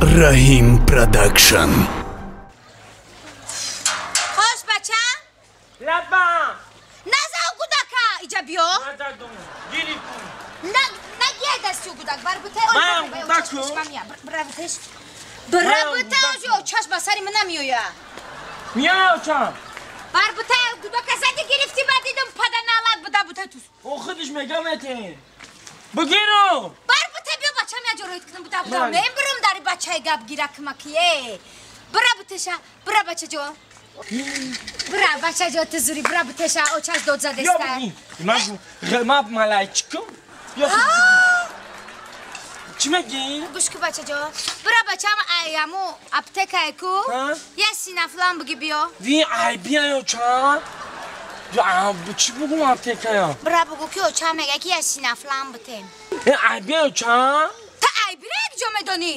Раҳим Продакшн. Хош бача? Лабам. Назав гудака, иҷа биё. Назадум. Гирифтум. Нагия дасти гудак, бар бутай. Ман гудаку. Бра бутеш. Бра бутай, очаш ба сари ман намеоя. Мия очам. Бар бутай гудака зади гирифти ба дидум пада налад буда бутай тус. О худиш мегам этин. Бугиру. Бар бутай биё бачам я ҷороит кунам буда буда. Мен бурум дари бачаи гап гиракмакие. Бра бутеша, бра бачаҷон. Бра бачаҷон ту зури бра бутеша очаш дод задеста. Ма малайчикум. Чӣ мегӣ? Гӯш ку бачаҷон. Бра бачам аяму аптекае ку. Я синафлан буги биё. Ви ай биё оча. Чӣ бугум аптекая? Бра бугу ки оча мега ки я синафлан бутем. Ай биё оча. Та ай бира як ҷо медонӣ?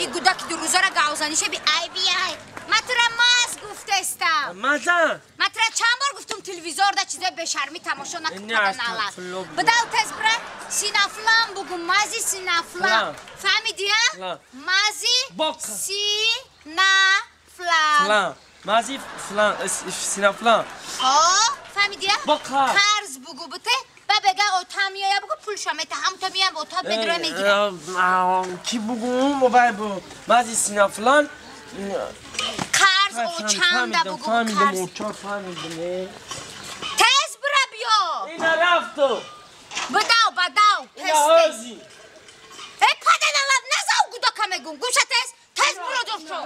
И гудаки дурӯзара гавзаниша би ай биай. Ма тура маз гуфтестам. Маза? Ма тура чанд бор гуфтум телевизорда чизои бешармӣ тамошо накун налад. Бидав тез бира синафлан бугу мази синафлан. Фаҳмидия? Мази синафлан. Мази флан синафлан. О, фаҳмидия? Қарз бугу буте. Ба бега ота меоя бугу пулша мета ҳамта меям ота бедро мегира. Ки бугум вай бу мази синафлан. Қарз очанда бугу қарз. Тез бира биё. Ина рафту. Бидав бадав тез тез. Э паданалад назав гудака мегум. Гӯша тез тез биро ҷошо.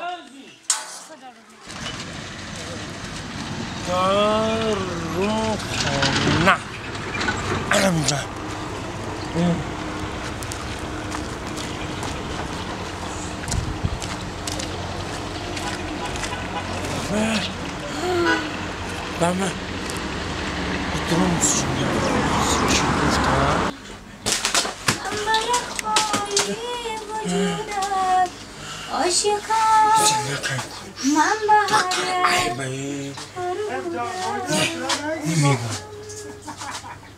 Дорухона. Амҷа. Бама. Дурум чӣ гуфта? Намегӯям.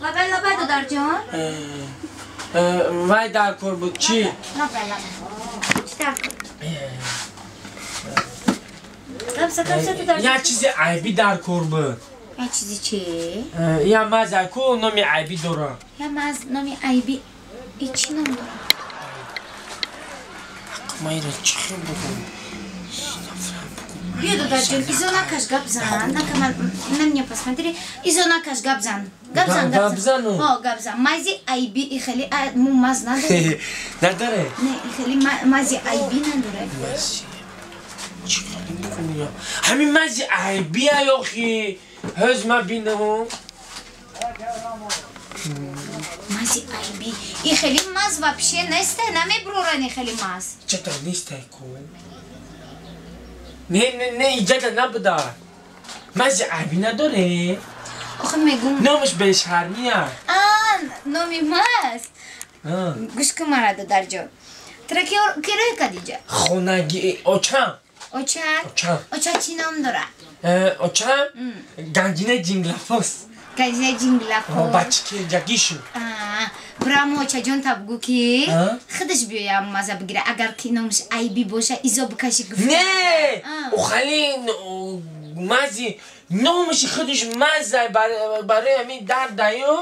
Лабай лабай додарҷон. Вай дар кор буд чӣ? Лабай лабай. Чӣ дар кор? Як чизи айбӣ дар кор буд. Як чизи чӣ? Я маза ку номи айбӣ дорам. Я маз номи айбӣ. И чӣ ном дорам? Ма иро чӣ хел бугум? Биё додарҷон, изо накаш гап зан. Нака на меня посмотри. Изо накаш гап зан. Гап зан, гап зан. О, гап зан. Мази айбӣ и хеле му маз надоре. Надоре? Не, и хеле мази айбӣ надоре. Мази. Чӣ хеле бугум я? Ҳамин мази айбӣ охи. Ҳоз ма бинам. Мази айбӣ. И хеле маз вообще неста, намеброран и хеле маз. Чата неста ку? Не, не, не, иҷада набуда. Мази айбӣ надоре. Охи мегум. Номаш бешармия. А, номи маз. Гӯш кун мара додарҷон. Тура ки рӯй кад иҷа? Хонаги очам. Очат? Очам. Оча чӣ ном дора? Очам Ганҷина Ҷинглафос. Ганҷина Ҷинглафос. Бачки ҷагишу. Бирамо очаҷон та бугу ки худаш биёям маза бигира. Агар ки номаш айбӣ боша изо бикаши гуфт. Не! Охали мази номаши худаш маза барои ҳамин дардаю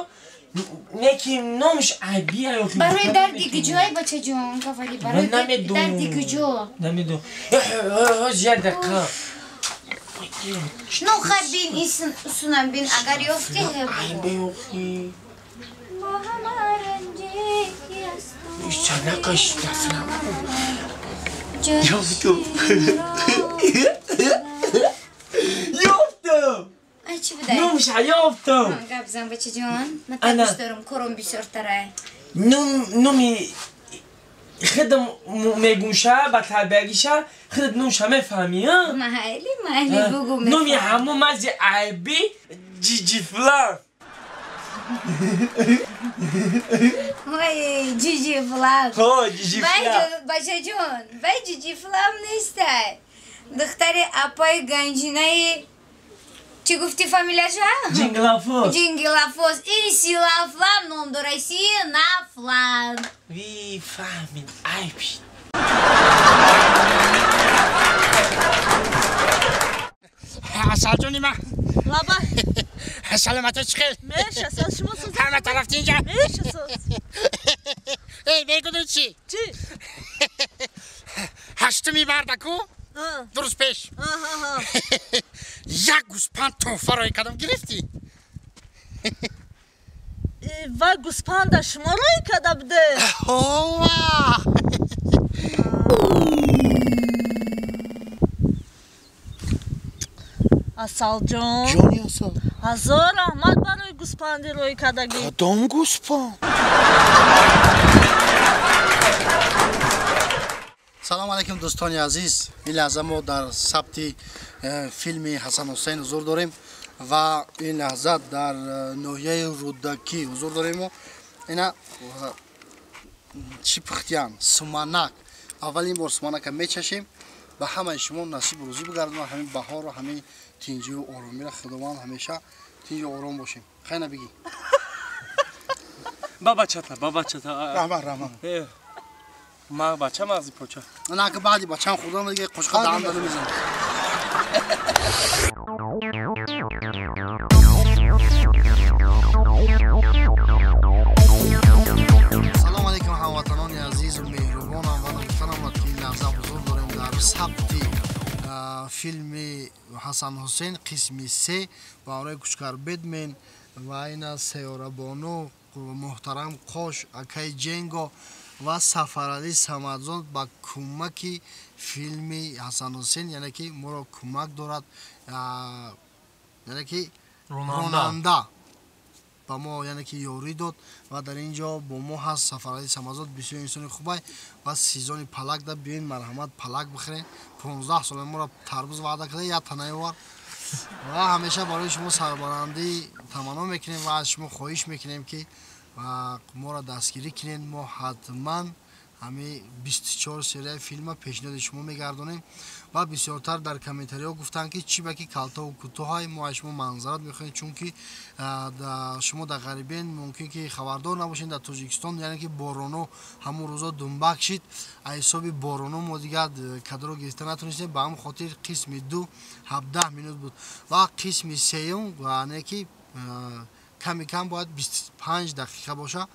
неки номаш айбӣ. Барои дарди куҷое бачаҷон? Гавали барои дарди куҷо? Намедонам. Ҳоз як дақиқа. Ну хай бин исунам бин агар ёфти. Айбӣ охи. Накаш дафна. Ёфтум. Ёфтум. Ай чӣ будай? Номша ёфтум. Гап зан бачаҷон. Ман табиш дорум, кором бисёртарай. Номи худам мегӯша ба тарбиягиша худат номша мефаҳмӣ, а? Майли, майли бугу мефаҳмам. Номи ҳамон мази айбӣ Ҷиҷифлан. Ой, Ҷиҷифлан. Ҳо, Ҷиҷифлан. Бачаҷон, вай Ҷиҷифлан нестай. Духтари апаи Ганҷинаи чӣ гуфтӣ фамилияша? Ҷинглафос. Ҷинглафос. И Силафлан ном дора, Синафлан. Ви фаҳмид, айб. Лаба. Саломатӣ чӣ хел? Мешасад, шумо созед. Ҳама тараф тинҷа? Мешасад. Эй, мегӯдӣ чӣ? Чӣ? Ҳаштуми мардаку? Ду рӯз пеш. Як гӯспанд тӯҳфа роӣ кардам, гирифтӣ? Вай гӯспанда шумо роӣ карда буде? Ҳова! Асалҷон. Ҷони Асал. Ҳазор раҳмат барои гӯспанди роӣ кардагӣ. Кадом гӯспанд? Салом алейкум, дӯстони азиз. Ин лаҳза мо дар сабти филми Ҳасан Ҳусейн ҳузур дорем ва ин лаҳза дар ноҳияи Рӯдакӣ ҳузур дорем. Мо ина чӣ пухтиян? Суманак. Аввалин бор суманака мечашем. Ба ҳамаи шумо насиб рӯзӣ бигардонад, ҳамин баҳору ҳамин тинҷиву оромиро Худованд ҳамеша тинҷу ором бошем. Хайна бигӣ. Ба бачата, ба бачата. Раҳмат, раҳмат. Ма бача мағзи поча. На ки баъди бачам хӯрдам дига қошуқа даҳан дада мезанам. Салом алейкум, ҳамватанони азизу меҳрубонам ва нагуфтанам ки ин лаҳза ҳузур дорем дар сабти филми Ҳасан Ҳусейн қисми се ва ҳамроҳи Кучкар Бедмен ва ина Сайёрабону, муҳтарам Қош, акаи Ҷенго ва Сафаралӣ Самадзод ба кӯмаки филми Ҳасан Ҳусейн, яъне ки моро кӯмак дорад, яъне ки ронанда ба мо, яъне ки ёрӣ дод ва дар ин ҷо бо мо ҳаст Сафаралӣ Самадзод, бисёр инсони хубай ва сезони палак да биёин, марҳамат, палак бихӯрем. 15 сола моро тарбуз ваъда карда, як танаи овар ва ҳамеша барои шумо сарбаландӣ таманно мекунем ва аз шумо хоҳиш мекунем ки моро дастгирӣ кунед. Мо ҳатман ҳамин 24 серияи филма пешниҳоди шумо мегардонем ва бисёртар дар комментариҳо гуфтанд ки чӣ ба ки калтаву кӯтоҳай, мо аз шумо манзарат мехоҳем, чунки шумо дар ғарибен мумкин ки хабардор набошед. Дар Тоҷикистон яъне ки бороно ҳамон рӯзо думбак шид, аз ҳисоби бороно мо дигар кадро гирифта натонистем. Ба ҳамин хотир қисми ду 17 минут буд ва қисми сеюм яъне ки ками кам бояд 25 дақиқа боша.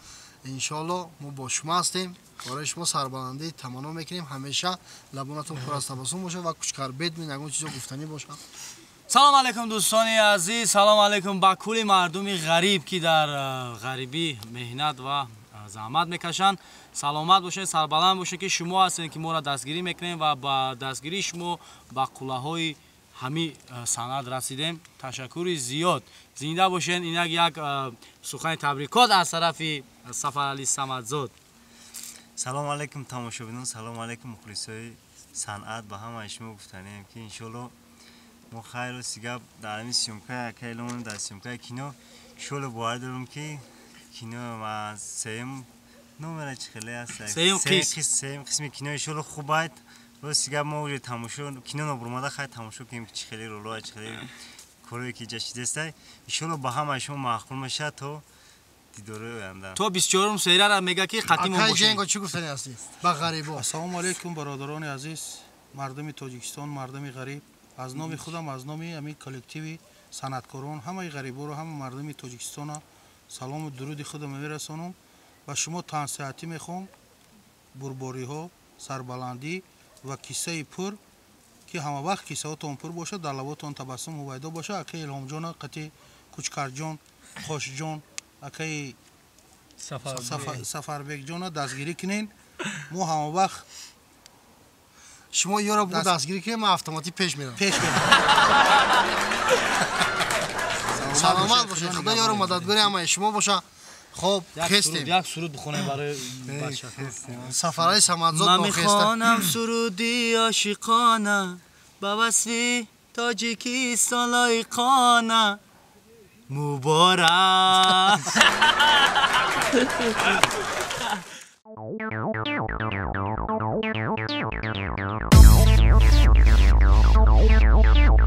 Иншоалло мо бо шумо ҳастем, барои шумо сарбаландӣ таманно мекунем. Ҳамеша лабонатон пур аз табассум бошад ва Кучкар Бедмен ягон чизо гуфтанӣ бошад. Салом алейкум, дӯстони азиз, салом алейкум ба кулли мардуми ғариб, ки дар ғарибӣ меҳнат ва заҳмат мекашанд. Саломат бошед, сарбаланд бошед, ки шумо ҳастед, ки моро дастгирӣ мекунем ва ба дастгирии шумо ба қуллаҳои ҳамин санъат расидем. Ташаккури зиёд, зинда бошед. Инак як сухани табрикот аз тарафи Сафаралӣ Самадзод. Салом алейкум, тамошобинон, салом алейкум, мухлисои санъат. Ба ҳамаи шумо гуфтанием, ки иншоалло мо хайру сигап дар ҳамин съёмкаи акаиломон, дар съёмкаи кино иншоалло бовар дорем, ки кино ма сеюм номера чӣ хеле аст, сеюм қисми кино иншоалло хуб айд. Рости гап, мо уже тамошо кино набурмада, хай тамошо кунем, ки чӣ хеле ролоа, чӣ хеле корое ки ҷа шидестай. Иншоалло ба ҳамаи шумо маъқул мешавад. То дидори оянда, то 24 серияра мега ки қатимон бошем. Акаи Ҷенго, чӣ гуфтанӣ ҳастӣ ба ғарибо? Ассалому алейкум, бародарони азиз, мардуми Тоҷикистон, мардуми ғариб. Аз номи худам, аз номи ҳамин коллективи санъаткорон, ҳамаи ғариборо, ҳама мардуми Тоҷикистона салому дуруди худам мерасонам. Ба шумо тансиҳатӣ мехоҳам, бурбориҳо, сарбаландӣ ва киссаи пур, ки ҳама вақт киссаҳотон пур бошад, дар лаботон табассум ҳувайдо бошад. Акаи Илҳомҷона қати Кучкарҷон, Қошҷон, акаи Сафарбекҷона дастгирӣ кунен. Мо ҳама вақт шумо ёро бугу дастгирӣ кунем, ман автоматӣ пеш мерам. Пеш мерам. Саломат бошед, Худо ёру мададгори ҳамаи шумо бошад. Хоб, хестем. Як суруд бихонем барои бача. Сафарали Самадзод. Ман мехонам суруди ошиқона, ба васфи Тоҷикистон лоиқона. Муборак.